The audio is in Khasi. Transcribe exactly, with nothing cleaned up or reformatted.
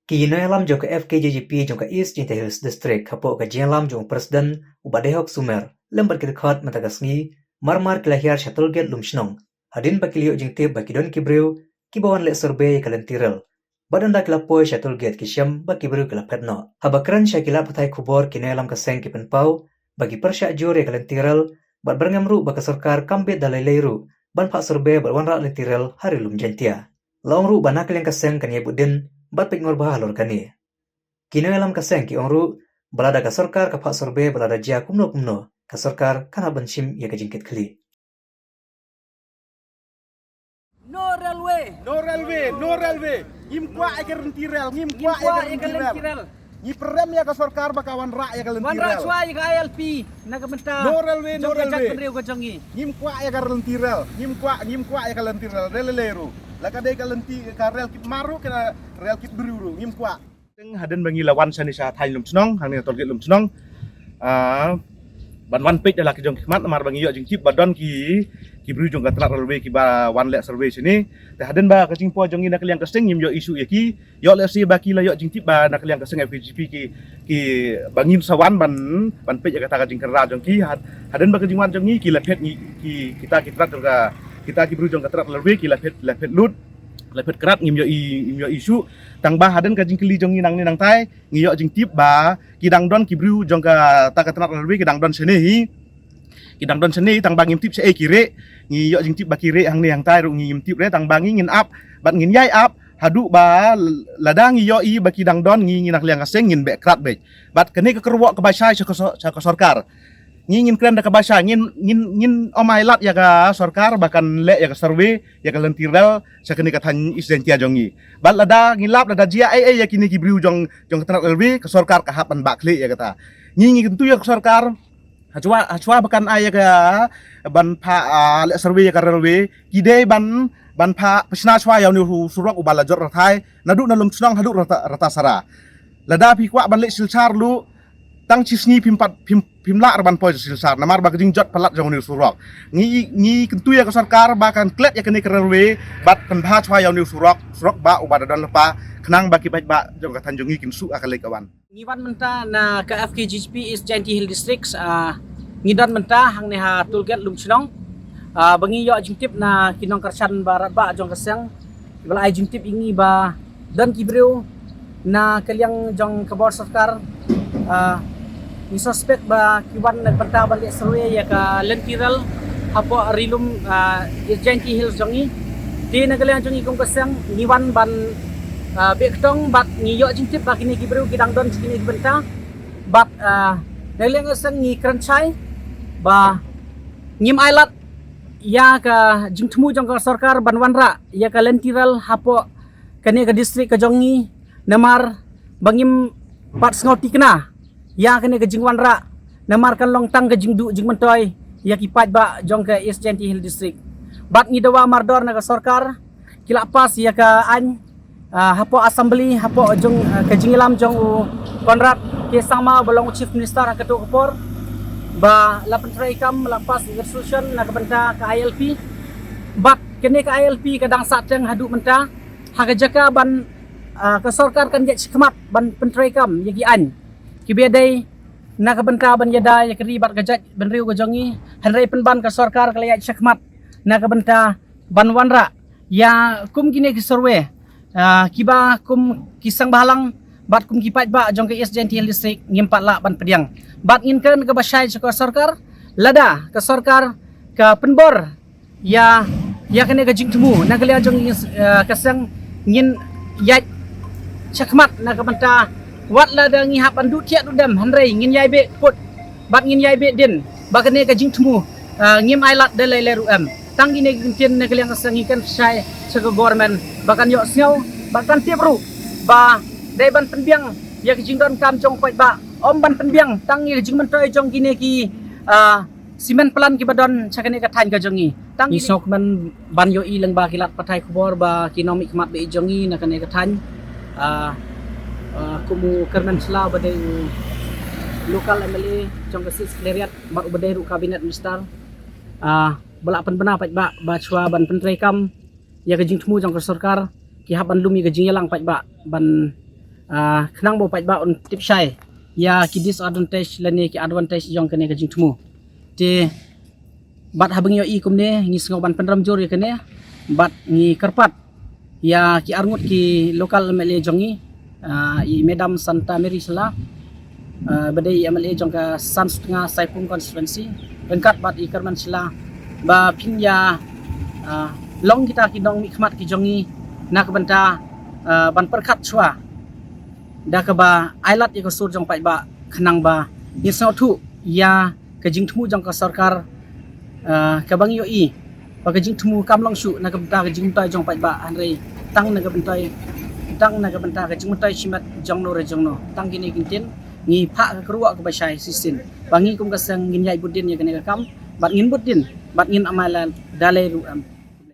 Ki nongïalam jong ka F K J G P jong ka East Jaintia Hills District hapoh ka jingïalam jong u President u Bah Dei Hok Sumer lem bad ki dkhot mynta ka sngi marmar ki la hiar sha toll gate Lumshnong hadien ba ki la ïoh jingtip ba ki don ki briew kiba wan leh survey ïa ka lynti rel. Bad ynda ki la poi sha toll gate ki shem ba ki briew ki la phet noh. Haba kren sha ki lad pathai khubor ki nongïalam ka seng ki pynpaw ba ki pyrshah jur ïa ka lynti rel bad byrngem ruh ba ka sorkar kam bit da lei lei ruh ban phah survey bad wanrah lynti rel ha Ri Lum Jaintia. La ong ruh ba na ka liang ka seng kan ïai bud dien bad peit ngor bha halor kane. Ki nongïalam ka seng ki ong ruh ba lada ka sorkar ka phah survey ba lada jia kumno kumno ka sorkar kan hap ban shim ïa ka jingkit khlieh. No railway. No railway, no railway. Ngim kwah ïa ka lynti rel, ngim kwah ïa ka lynti rel. Ngi pyrem ïa ka sorkar ba ka wanrah ïa ka lynti rel. Wanrah shuwa ïa ka I L P na ka bynta. No railway, no railway. Jong ka jaitbynriew ka jong ngi. Ngim kwah ïa ka lynti rel, ngim kwah, ngim kwah ïa ka lynti rel, rel lei lei ruh. La ka dei ka lynti ka rel kit mar ruh, ka rel kit briew ruh, ngim kwah. Teng hadien ba ngi la wan shane sha thaiñ Lumshnong, hangne toll gate Lumshnong. Ah, ban wan peit da la ki jong ki khmat namar ba ngi ïoh jingtip ba don ki, ki briew jong ka tnat railway kiba wan leh survey shane. Te hadien ba ka jingpoi jong ngi na ka liang ka seng ngim ïoh issue ïa ki, ïoh lehse ba ki la ïoh jingtip ba na ka liang ka seng F K J P ki, ki ba ngin sa wan ban, ban peit ïa kata ka jingkyrda jong ki. Had-, hadien ba ka jingwan jong ngi ki la phet ngi, ki, kita ki tnat jong ka, kita ki briew jong ka tnat railway ki la phet, la phet lut, la phet krat ngim ïoh i, ngim ïoh issue. Tang ba hadien ka jingkylli jong ngi nangne nangtai, ngi ïoh jingtip ba ki dang don ki briew jong kata ka tnat railway ki dang don shane hi. Ki dang don shane hi tang ba ngim tip shaei ki rieh. Ngi ïoh jingtip ba ki rieh hangne hangtai ruh ngi ngim tip re tang ba ngi ngin ap bad ngin ïai ap haduh ba lada ngi ïohi ba ki dang don ngi, ngi na ka liang ka seng ngin beh krat beit. Bad kane ka kyrwoh kaba shai sha ka so-, sha ka sorkar. Ngi ngin kren da kaba shai, ngin, ngin, ngin ym ailad ïa ka sorkar ba kan leh ïa ka survey ïa ka lynti rel sha kane ka thaiñ East Jaintia jong ngi. Bad lada ngi lap lada jia ei ei ïa kine ki briew jong, jong ka tnat railway ka sorkar ka hap ban bah khlieh ïa kata. Ngi ngi kyntu ïa ka sorkar hashwa, hashwa ba kan ai ïa ka ban phah, ah, leh survey ïa ka railway ki dei ban, ban phah pynshna shwa ïa une u surok uba la jot rthai naduh na Lumshnong haduh Rata, Ratasara. Lada phi kwah ban leit Silchar ruh tang shi sngi phim pat, phim, phim lah re ban poi Silchar namar ba ka jingjot palat jong une u surok. Ngi, ngi kyntu ïa ka sorkar ba kan klet ïa kane ka railway bad pynbha shwa ïa une u surok, surok bah uba da don lypa khnang ba ki paidbah jong ka thaiñ jong ngi kin suk ha ka leit ka wan. Ngi wan mynta na ka F K J G P East Jaintia Hills District, ah, ngi don mynta hangne ha toll gate Lumshnong. Ah, ba ngi ïoh jingtip na ki nongkyrshan ba radbah jong ka seng ba la ai jingtip ïa ngi ba don ki briew na ka liang jong ka bor sorkar, ah, ngi suspect ba ki wan na ka bynta ban leh survey ïa ka lynti rel hapoh Ri Lum, ah, East Jaintia Hills jong ngi. Te na ka liang jong ngi kum ka seng ngi wan ban, ah, beh kyrtong bad ngi ïoh jingtip ba kine ki briew ki dang don sha kine ki bynta. Bad, ah, na ka liang ka seng ngi kren shai ba ngim ailad ïa ka jingthmu jong ka sorkar ban wanrah ïa ka lynti rel hapoh kane ka district ka jong ngi namar ba ngim pat sngew tikna ïa kane ka jingwanrah namar kan long tang ka jingduh jingmyntoi ïa ki paidbah jong ka East Jaintia Hills District. Bad ngi dawa mardor na ka sorkar ki la pass ïa ka aiñ, ah, hapoh assembly, hapoh jong, ah, ka jingïalam jong u Conrad K Sangma uba long u Chief Minister ha kato ka por ba la pyntreikam, la pass ïa ka resolution na ka bynta ka I L P. Bad kane ka I L P ka dang sahteng haduh mynta ha ka jaka ban, ah, ka sorkar kan ïaid shakhmat ban pyntreikam ïa ki aiñ kiba dei na ka bynta ban ïada ïa ka ri bad ka jaitbynriew ka jong ngi. Hynrei pynban ka sorkar ka la ïaid shakhmat na ka bynta ban wanrah ïa kum kine ki survey, ah, kiba kum ki seng bhalang bad kum ki paidbah jong ka East Jaintia Hills District ngim pat lah ban pdiang. Bad ngin kren kaba shai sha ka sorkar, lada ka sorkar ka pynbor ïa, ïa kane ka jingthmu na ka liang jong ngi, eh, ka seng ngin ïaid shakhmat na ka bynta wat lada ngi hap ban duh thiah duh dem hynrei ngin ïai beh put bad ngin ïai beh dien ba kane ka jingthmu, eh, ngim ailad da lei lei ruh em. Tang kine ki ktien na ka liang ka seng ngi kren shai sha ka government ba kan ïohsngew ba kan tip ruh ba dei ban pynbiang ïa ka jingdonkam jong paidbah, ym ban pynbiang tang ïa ka jingmyntoi jong kine ki, ah, cement plant kiba don sha kane ka thaiñ ka jong ngi. Tang ngi sngewkmen ban ïohi lyngba ki lad pathai khubor ba ki nongmihkhmat ba ïeit jong ngi na kane ka thaiñ, ah, ah, kum u Kyrmen Shylla ba dei u local M L A jong ka Sixth Secretariat bad uba dei ruh cabinet minister, ah, ba la pynbna paidbah ba shuwa ban pyntreikam ïa ka jingthmu jong ka sorkar ki hap ban lum ïa ka jingïalang paidbah ban Ah, khnang ba u paidbah un tip shai ïa ki disadvantage lane ki advantage jong kane ka jingthmu. Te bad haba ngi ïohi kumne, ngi sngew ban pynrem jur ïa kane, bad ngi kyrpad ïa ki arngut ki local M L A jong ngi, ah, i Madam Santa Mary Shylla, ah, ba dei i M L A jong ka San Sutnga Saipung constituency, ryngkat bad i Kyrmen Shylla, ba phin ïa, ah, long kita ki nongmihkhmat ki jong ngi na ka bynta, ah, ban pyrkhat shuwa da kaba ailad ïa ka sur jong paidbah, khnang ba ngin sngewthuh ïa ka jingthmu jong ka sorkar, ah, kaba ngi ïohi ba ka jingthmu kam long shuh na ka bynta ka jingmyntoi jong paidbah, hynrei tang na ka bynta, tang na ka bynta ka jingmyntoi shimet jongno re jongno. Tang kine ki ktien ngi phah ka kyrwoh kaba shai shisien ba ngi kum ka seng ngin ïai bud dien ïa kane ka kam, bad ngin bud dien bad ngin ym ailad da lei ruh em.